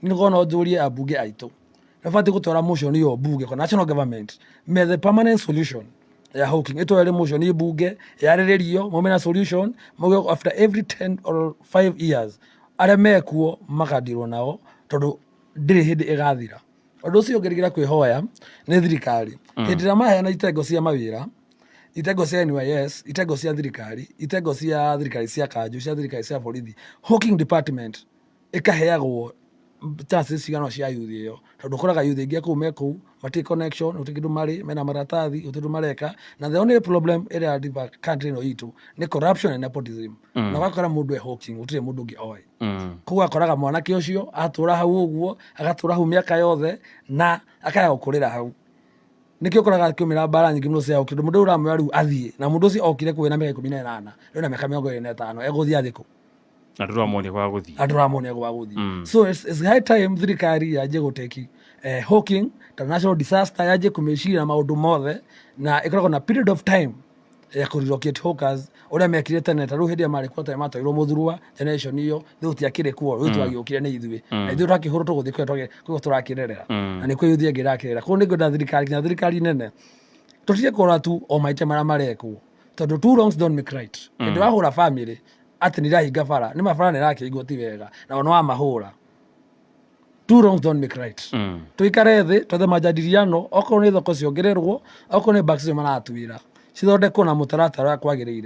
Nĩ no njũrie ambunge aitũ, nĩ batiĩ gũtwara motion ĩyo mbunge kwa national government, methe permanent solution ya hawking. Ĩtware motion mbunge, yarĩrĩrio, maume na solution, mauge after every 10 or 5 years arĩa mekuo makandirwo nao, tondũ ndĩrĩ hĩndĩ ĩgathira. Ũndũ ũcio ũngĩ kwĩhoya nĩ thirikari, hĩndĩ ĩrĩa maheana itengo cia mawĩra, itengo cia NYS, itengo cia thirikari, itengo cia thirikari cia kanjũ, cia thirikari cia borithi, hawking department ĩkaheagwo chances cigana cia youth ĩyo, tondũ ũkoraga youth aingĩ a kũu me kũu matirĩ connection, gũtirĩ kĩndũ marĩ mena maratathi, gũtirĩ kĩndũ mareka. Na the only problem ĩrĩa diva country ĩno itũ nĩ corruption and nepotism, na ũgakora mũndũ e hawking, gũtirĩ mũndũ ũngĩ oĩ. Koguo akoraga mwanake ũcio atũra hau ũguo, agatũra hau mĩaka yothe na akaga gũkũrĩra hau. Nĩkĩo ũkoraga akĩumĩra mbara nyingĩ mũno cia hawking, tondũ mũndũ ũyũ ũramwĩra rĩu athiĩ, na mũndũ ũcio okire kũu ena mĩaka 18, rĩu na mĩaka 25, egũthiĩ athiĩ kũ? Na ndũramuonia gwa gũthiĩ. Andũ ramonia gwa gũthiĩ. So it's high time thirikari yanjie gũteki hawking ta national disaster, yanjie kũmĩciria na maũndũ mothe, na ĩkoragwo na period of time ya kũ relocate hawkers ũrĩa mekire tene. Ta rĩu hĩndĩ ĩrĩa marĩ kuo tene, matwarirwo Mũthurwa, generation ĩyo rĩu tiakĩrĩ kuo. Rĩu twagĩũkire nĩ ithuĩ, na ithuĩ twakĩhũrwo tũgũthiĩ kũrĩa kũrĩa tũrakĩrerera, na nĩkuo youth ĩngĩ ĩrakĩrera. Koguo nĩngwenda thirikari, nginya thirikari nene, tũtige kũrora tu o mahĩtia marĩa marekwo, tondũ two wrongs don't make right. Hĩndĩ wahũra family atĩ nĩ irahinga bara, nĩ mabara nĩ ĩrakĩhingwo ti wega, na ona wamahũra, two wrongs don't make right. Tuikare thĩ, twethe majadiliano, okorwo nĩ thoko ciongererwo, okorwo nĩ bags icio maratwĩra cithondekwo na mũtaratara ũrĩa kwagĩrĩire.